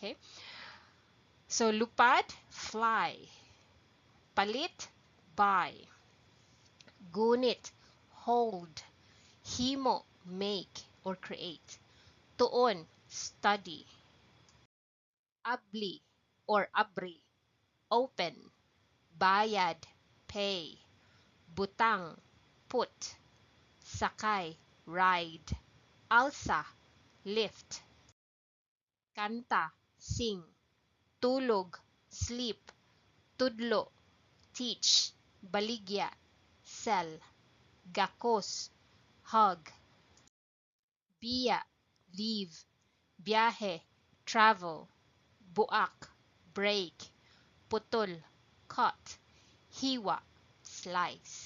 Okay? So lupad, fly. Palit, buy. Gunit, hold. Himo, make or create. Tuon, study. Abli or abri, open. Bayad, pay. Butang, put. Sakay, ride. Alsa, lift. Kanta, sing. Tulog, sleep. Tudlo, teach. Baligya, sell. Gakos, hug. Biya, leave. Biyahe, travel. Buak, break. Putol, cut. Hiwa, slice.